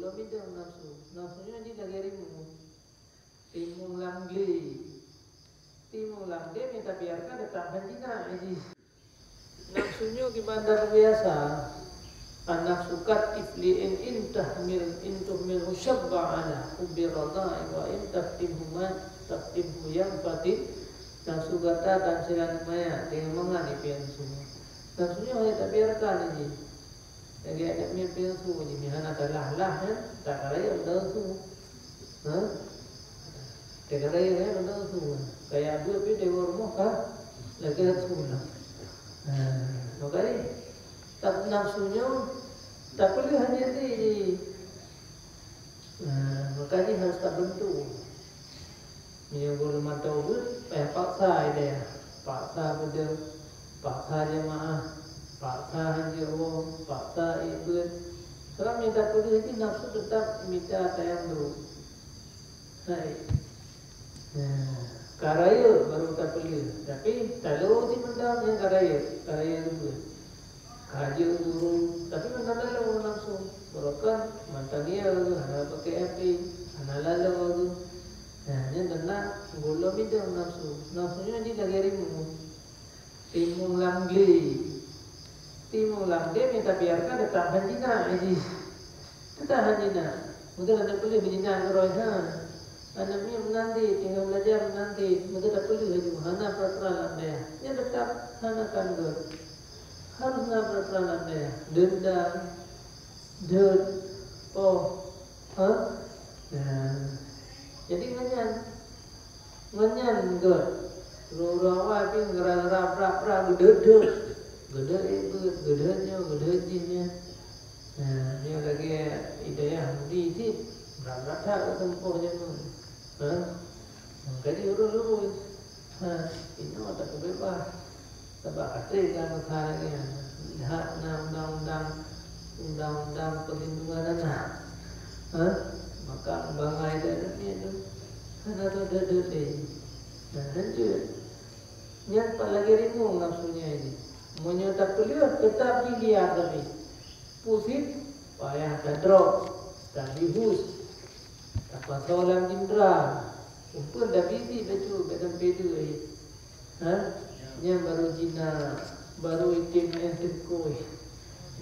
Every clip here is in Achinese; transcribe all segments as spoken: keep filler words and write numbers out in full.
Bidang nafsu. Nafsu nyoe jih lagèe rimueng. Rimueng lam glé. Rimueng lam glé nyang tabiarkan teutap hana jinak jih. Nafsu nyoe kiban that biasa. An-nafsu kat tifli in, in tahmil, in tuhmilhu syabba ala hubbi radha'i wa in taftimhu ma, taftimhu yanfatim. Nafsu gata dan sira aneuk manyak, teungoh mangat ipiôh nafsu. Nafsu nyoe hana tabiarkan jih. Lagèe aneuk miet piôh su jih, meuhana talah-lah nyan, takarayek meunan su. Ha? Takarayek meunan su. Kaya beuet pih deungon rumoh ka lagèe su lah. Ha, makajih, tapi nafsu nyoe tapeuleueh hana jih. Ha, makajih harôh tabeuntu. Meunyoe gohlom mantong beuet, payah paksa idéh, paksa beudôh, paksa jeumaáh, paksa hanjeuet woe, paksa ék beuet. Seurang nyang tapeuleueh jih nafsu teutap mita tayang brôk. Hai. Nah, ka rayeuk baru tapeuleueh, tapi talo jih mantong nyang ka rayeuk, ka rayeuk beuet. Ka jeuet guru, tapi mantong lalo ngon nafsu. Barokon mantong iya geuh, hana pakai H P, hana lalo geuh. Nah, nyan tanda gohlom idong nafsu. Nafsu nyoe jih lagèe rimueng. Rimueng lam glé. Rimueng lam glé nyang tabiarkan teutap hana jinak jih. Teutap hana jinak. Mungken aneuk peuleueh meujinak keudroe, ha. Aneuk miet meunan cit, tinggai beulajar meunan cit. Mungken tapeuleueh laju, hana peura-peura lam dayah. Nyan teutap hana kan gèt. Harôh na peura-peura lam dayah. Deundam, deuet, poh, ha? Nah, jadi ngon nyan, ngon nyan gèt. Uroe-uroe awai pih geura-geura pra-pra geudeuet-deuet. Geudeuet ék beuet, geudeuet nyoe, geudeuet jih nyan. Nah, nyoe lagèe idayah mudi cit. Brat-brat that geutumpôh jameun. Ha? Jadi ureueng lurus. Ha, inoe tapeubeubaih. Sabab até ka masa lagèe nyan. Lihat na undang-undang, undang-undang perlindungan anak. Ha? Maka bangai dah dunia tu. Hana tu deuh-deuh lé. Nah, lanjut. Nyan pat lagèe rimueng nafsu nyan jih. Meunyoe tapeuleueh, teutap jih liar tapi. Pusat, payah tadrop, tabihus, tapasoe lam jindra. Umpun tabisi bacut bak sampoe deuh. Ha? Nyan baru jinak, baru item maén sirkus,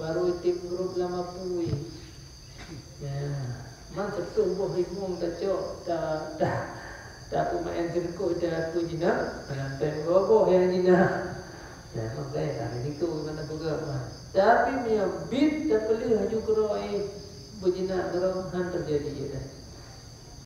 baru item grup lam apui. Ya, man siploh boh rimueng tacok, ta, ta, tapeumaén sirkus, tapeujinak, hana tém dua boh nyang jinak. Ya, makajih risiko gimana peugah mah. Tapi meunyoe bit tapeuleueh laju keudroe, beujinak keudroe, han teujadi, ya dah.